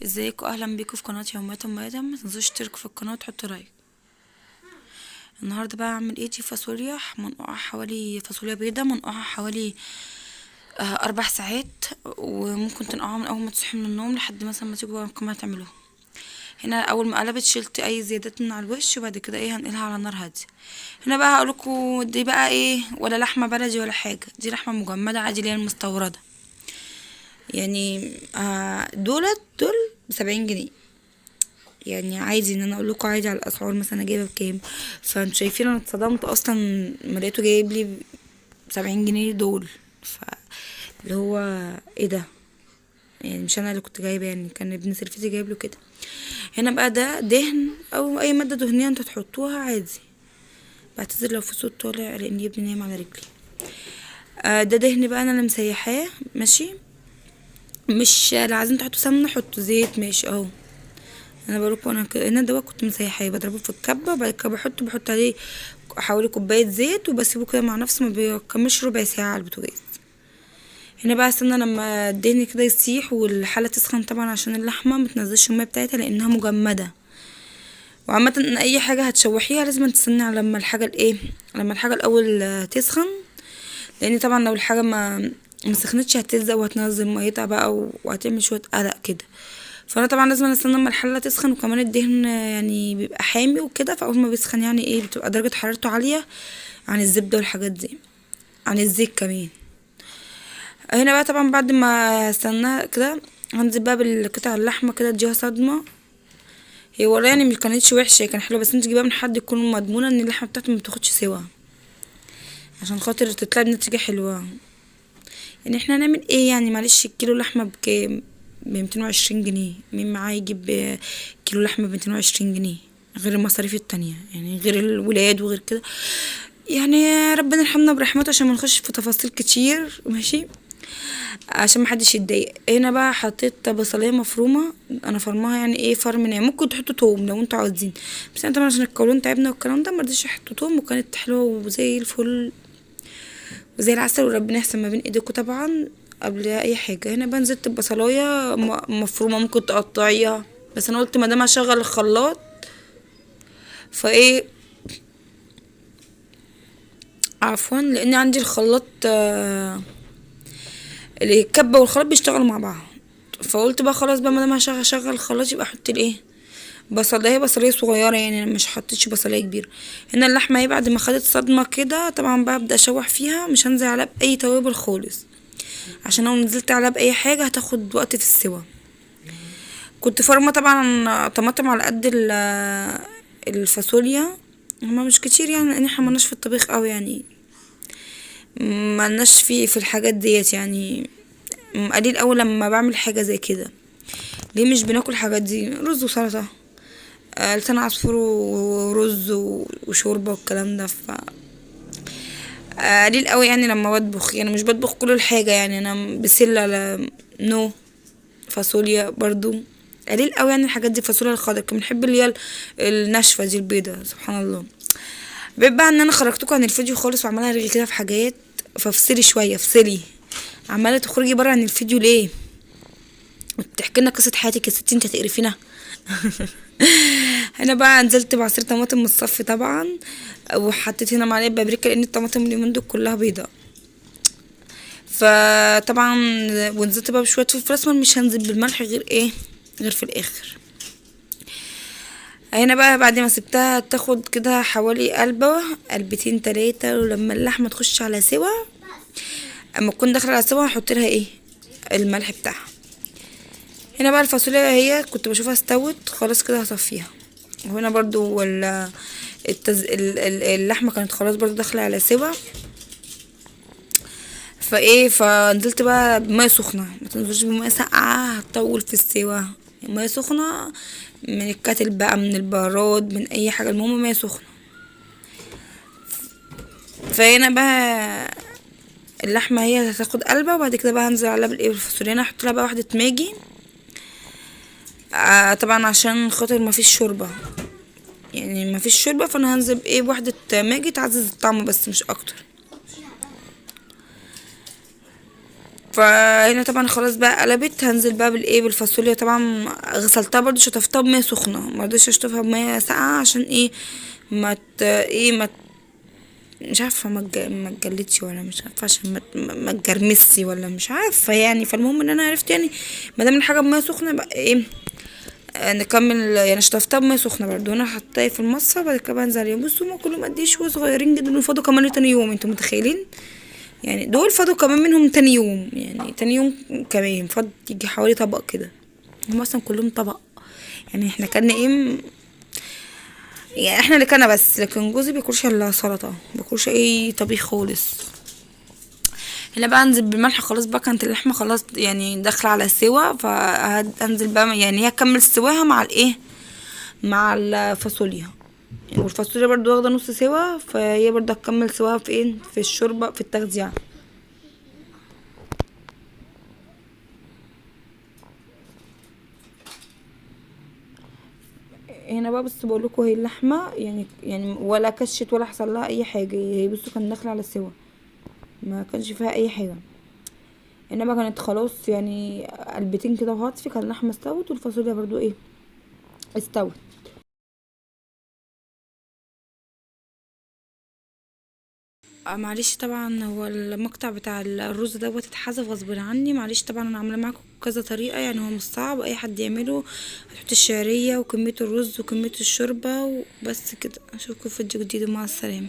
ازيكم؟ اهلا بيكم في قناة يوميات ام ادم. ما تنسوش تشتركوا في القناة وتحطوا like. النهارده بقى هعمل ايه؟ دي فاصوليا منقوعه، حوالي فاصوليا بيضة منقوعه حوالي 4 ساعات، وممكن تنقعوها من اول ما تصحي من النوم لحد مثلا ما تيجوا كمان تعملوها. هنا اول ما قلبت شلت اي زيادات من على الوش، وبعد كده ايه هنقلها على نار هادية. هنا بقى هقولكوا دي بقى ايه، ولا لحمه بلدي ولا حاجة، دي لحمه مجمده عادي اللي هي المستورده يعني. دولت دول ب70 جنيه يعني، عادي ان انا اقول لكم عادي على الاسعار، مثلا انا جايبه بكام. فانتوا شايفين انا اتصدمت اصلا ما لقيته جايب لي 70 جنيه دول، ف اللي هو ايه ده يعني، مش انا اللي كنت جايبه يعني، كان ابن سلفتي جايب له كده. هنا بقى ده دهن او اي مادة دهنية انتوا تحطوها عادي. بعتذر لو في صوت طالع لان ابني نايم على رجلي. ده دهن بقى انا اللي مسيحاه، ماشي. مش لو عايزين تحطوا سمنه حطوا زيت، ماشي اهو. انا بقولكوا انا هنا ده كنت مسيحاه، بضربه في الكبه وبعد كده بحط عليه حوالي كوباية زيت وبسيبه كده مع نفسه، ما بيكملش ربع ساعة على البوتاجاز. هنا بقى استنى لما الدهن كده يسيح والحله تسخن طبعا، عشان اللحمة ما تنزلش المية بتاعتها لانها مجمده. وعامة ان اي حاجة هتشوحيها لازم تستني على لما الحاجة الايه، لما الحاجة الاول تسخن، لان طبعا لو الحاجة ما سخنتش هتلزق وهتنزل ميتها بقى وهتعمل شوية قلق كده. فانا طبعا لازم استنى لما الحلة تسخن، وكمان الدهن يعني بيبقى حامي وكده، فاول ما بيسخن يعني ايه بتبقى درجه حرارته عالية عن الزبدة والحاجات دي، عن الزيت كمان. هنا بقى طبعا بعد ما استناها كده هنزل بقى بالقطع اللحمة كده اديها صدمة. هي والله يعني مش كانتش وحشة، كان حلوة، بس انت تجيبيها من حد يكون مضمونه ان اللحمة بتاعته ما بتاخدش سوا، عشان خاطر تطلع بنتيجة حلوة. يعني احنا هنعمل ايه يعني، معلش الكيلو لحمه بكام؟ ب220 جنيه. مين معاه يجيب كيلو لحمه ب220 جنيه، غير المصاريف التانية يعني، غير الولاد وغير كده يعني. ربنا يرحمنا برحمته عشان ما نخش في تفاصيل كتير، ماشي، عشان ما حدش يتضايق. هنا بقى حطيت بصلايه مفرومه، انا فرماها يعني ايه فرم ناعم، ممكن تحطوا توم لو انتوا عاوزين، بس انا طبعا عشان القولون تعبنا والكلام ده ما رضيتش احط توم، وكانت حلوة وزي الفل وزي العسل، وربنا يحسن ما بين ايديكم طبعا قبل اي حاجة. هنا بقى نزلت ببصلايه مفرومه، ممكن تقطعيها، بس انا قلت ما دام هشغل الخلاط فايه، عفوا، لان عندي الخلاط الكبه والخلاط بيشتغلوا مع بعض، فقلت بقى خلاص بقى ما دام هشغل الخلاط يبقى احط الايه بصلايه، بصلايه صغيرة يعني، انا مش حطيتش بصلايه كبيرة. هنا اللحمة اهي بعد ما خدت صدمة كده طبعا بقى ابدا اشوح فيها، مش هنزل عليها باي توابل خالص، عشان لو نزلت عليها باي حاجة هتاخد وقت في السوا. كنت فرمه طبعا طماطم على قد الفاصوليا، هما مش كتير يعني لان احنا مالناش في الطبيخ قوي يعني، مالناش في الحاجات ديت يعني، قليل قوي لما بعمل حاجة زي كده. ليه مش بناكل الحاجات دي؟ رز وسلطة، لسان عصفور ورز وشوربه والكلام ده. ف قليل قوي يعني لما بطبخ يعني، مش بطبخ كل الحاجة يعني، انا بسلة على نو فاصوليا برضو قليل قوي يعني الحاجات دي. فاصوليا الخضر كنا بنحب اللي هي الناشفه دي البيضة، سبحان الله. بيبقى ان انا خرجتكم عن الفيديو خالص وعماله ارغي كده في حاجات، فافصلي شوية، افصلي، عماله تخرجي بره عن الفيديو ليه؟ وتحكي لنا قصة حياتك يا ستي، انت هتقرفينا. هنا بقى نزلت بعصير طماطم متصفي طبعا، وحطيت هنا معلقه بابريكا لان الطماطم اليومين دول كلها بيضة، فطبعا ونزلت بقى بشوية فلفل اسمر، مش هنزل بالملح غير ايه، غير في الاخر. هنا بقى بعد ما سبتها تاخد كده حوالي قلبه قلبتين تلاتة، ولما اللحمة تخش على سوا، اما تكون داخله على سوا هحط لها ايه الملح بتاعها. هنا بقى الفاصوليا هي كنت بشوفها استوت خلاص كده هصفيها. وهنا برضو اللحمة كانت خلاص برضو داخله على سوا، فايه فنزلت بقى بميه سخنة، ما تنزلش بميه ساقعه هتطول في السوا، مية سخنة من الكاتل بقى، من البراد، من اي حاجة، المهم مية سخنة. فهنا بقى اللحمة هي هتاخد قلبه، وبعد كده بقى هنزل عليها بالايه بالفاصوليا. انا هحط لها بقى واحدة ماجي، طبعا عشان خاطر ما فيش شوربة يعني، ما فيش شوربة، فانا هنزل بايه بواحدة ماجي تعزز الطعم بس مش اكتر. فهنا طبعا خلاص بقى قلبت، هنزل بقى بالايه بالفاصوليا. طبعا غسلتها برضو، شطفتها بميه سخنة، ما رضيتش اشطفها بميه ساقعه عشان ايه ما ت... ايه ما مش عارفه ما تجلدش، ولا مش عارفه عشان ما تجرمسش ولا مش عارفه يعني. فالمهم ان انا عرفت يعني ما دام الحاجة بميه سخنة بقى ايه نكمل يعني. شطفتها بميه سخنة برضو، انا حطاها في المصفى، بعد كده بنزل عليهم. بصوا هما كلهم قد ايه شوية صغيرين جدا، وفاضوا كمان تاني يوم، انتوا متخيلين يعني؟ دول فاضوا كمان منهم تاني يوم، يعني تاني يوم كمان فاض يجي حوالي طبق كده، هم اصلا كلهم طبق يعني. احنا كنا ايه يعني، احنا اللي كنا بس، لكن جوزي بياكلش الا سلطة، بياكلش اي طبيخ خالص. هنا بقى انزل بالملح، خلاص بقى كانت اللحمة خلاص يعني داخله على سوا، فهنزل بقى يعني هي هتكمل سواها مع الايه مع الفاصوليا، والفاصوليا برضو واخده نص سوا، فهي برضو هتكمل سواها في ايه في الشوربة في التغذية. هنا بقى بس بقول لكم هي اللحمة يعني ولا كشت ولا حصل لها اي حاجة، هي بصوا كان داخله على سوا، ما كانش فيها اي حاجة، انما كانت خلاص يعني قلبتين كده وهطفي، كان اللحمة استوت والفاصوليا برضو ايه استوت. معلش طبعا هو المقطع بتاع الرز دوت اتحذف غصب عني، معلش. طبعا انا عامله معاكم كذا طريقه، يعني هو مش صعب اي حد يعمله. هتحط الشعرية وكمية الرز وكمية الشوربة وبس كده. اشوفكم في فيديو جديد، ومع السلامة.